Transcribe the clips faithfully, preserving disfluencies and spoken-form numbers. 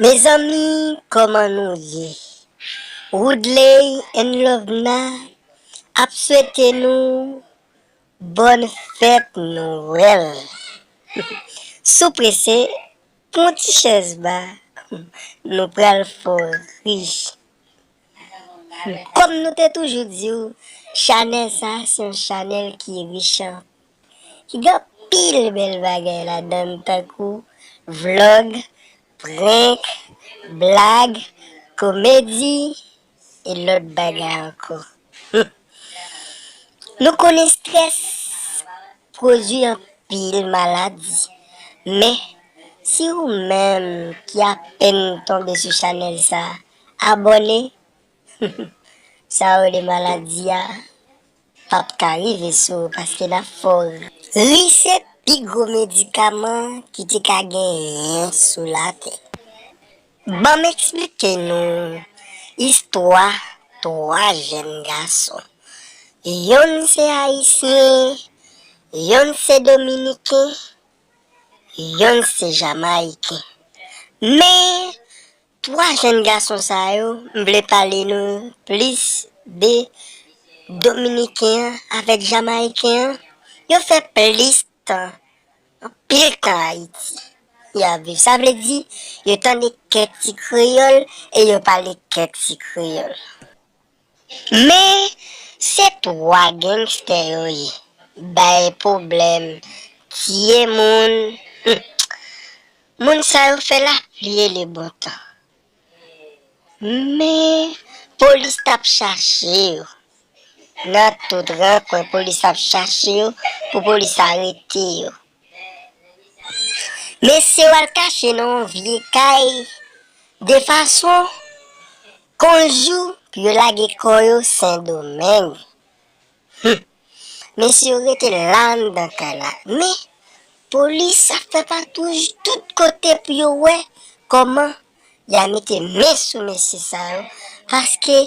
Mezanmi, kòman nou ye? Woodley and Lovena ap swete nou bòn fèt Nwèl. Si w prese, pran yon ti chèz ba, nou pral fò ri. Kòm nou te toujou di w, chanèl sa a se yon chanèl ki rich an, ki gen anpil bèl bagay ladan l, tankou vlòg, prank, blag, komedi, e lòt bagay ankò. Nou konnen estrès pwodui anpil maladi, men si ou menm ki apèn tonbe sou chanèl sa a, abòne, sa yo rele maladi a p ap ka rive sou ou paske n ap fè w ri. Ri se pi gwo medikaman ki te ka genyen sou latè. Ban m eksplike nou istwa twa jèn gason. Yonn se ayisyen, yonn se dominiken, yonn se jamayiken. Men, twa jèn gason sa yo, m vle pale nou plis de dominiken an avèk jamayiken an. Yo fè plis tan, anpil tan Ayiti y ap viv. Sa vle di, yo tande kèk ti kreyòl e yo pale kèk ti kreyòl. Men, se twa gangstè yo ye. Bay pwoblèm, tiye moun. Hum. Moun sa yo fè lapli e le bon tan. Men, polis t ap chache yo. Nan tout rankwen, polis ap chache yo pou polis arete yo. Mesye yo al kache nan yon vye kay de fason kon jou pou yo lage kò yo Sendomeng. Hum. Mesye yo rete la anndan kay la. Men, polis ap fè patwouj tout kote pou yo wè kòman y a mete men sou mesye sa yo, paske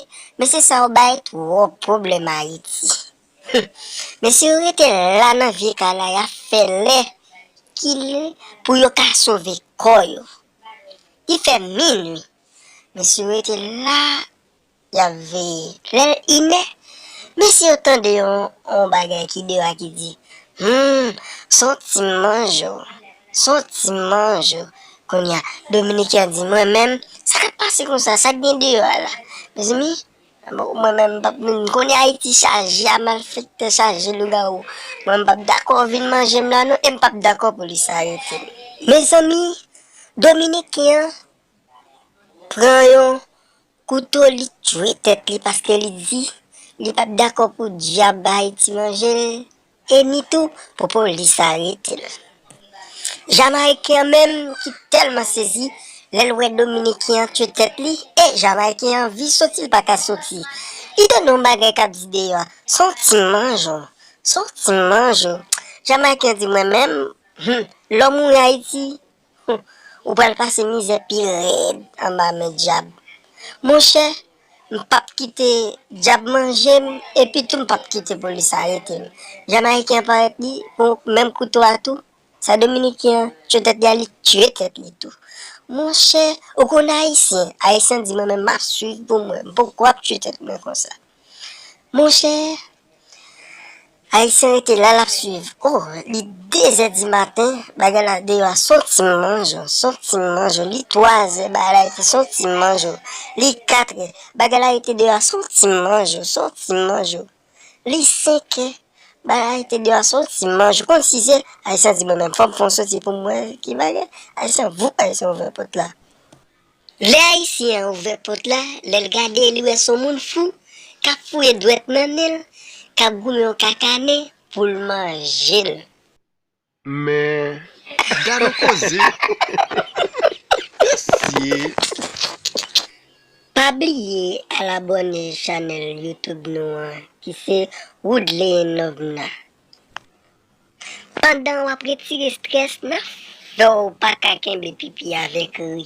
mesye sa yo bay twòp pwoblèm Ayiti. Mesye yo rete la nan vye kay la, y ap fè lè ki lè pou yo ka sove kò yo. Li fè minui. Mesye yo rete la, y ap veye. Lè l inè, mesye yo tande yon, yon bagay ki deyò a ki di, "Humm, s on ti manjo, s on ti manjo." Kounye a, dominiken an di, "Mwen menm, sa k ap pase konsa, sa k gen deyò a la?" Mezanmi, mwen menm, m p ap, m konnen Ayiti chaje a malfektè, chaje lougawou. Mwen, m p ap dakò vin manje m la non, e m p ap dakò polis arete m. Mezanmi, dominiken an pran yon kouto, li tchwe tèt li paske li di li p ap dakò pou dyab Ayiti manje l, e ni tou pou polis arete l. Jamayiken an menm ki tèlman sezi, lè l wè dominiken an tchwe tèt li, e jamayiken an anvi soti, l pa ka soti. Li tande yon bagay k ap di deyò a, "S on ti manjo, s on ti manjo." Jamayiken an di, "Mwen menm, hmm, lè w mouri Ayiti, hmm, ou pral pase mizè pi rèd anba men dyab." Monchè, m p ap kite dyab manje m, epi tou m p ap kite polis arete m. Jamayiken an parèt li, pran menm kouto a tou, sa dominiken an tchwe tèt li a, li tchwe tèt li tou. Monchè, ou konn ayisyen, ayisyen di, "Mwen menm m ap swiv pou mwen, m poko ap tchwe tèt mwen konsa." Monchè, ayisyen rete la, l ap swiv. Oh, li dezè di maten, bagay la deyò a s on ti manjo, s on ti manjo. Li twazè, bagay la rete s on ti manjo. Li katrè, bagay la rete deyò a s on ti manjo, s on ti manjo. Li senkè, bagay la rete deyò a s on ti manjo. Konn sizè, ayisyen di, "Mwen menm, fò m fè yon soti pou m wè ki bagay." Ayisyen voup, ayisyen ouvè pòt la. Lè ayisyen an ouvè pòt la, lè l gade, li wè s on moun fou k ap fouye dwèt nan nen l, k ap goumen yon kakanen pou l manje l. Men, gade yon koze. Mesye. Pa bliye al abòne chanèl YouTube nou an, ki se Woodley and Lovena. Pandan w ap retire estrès nan, fè w pa ka kenbe pipi avèk ri.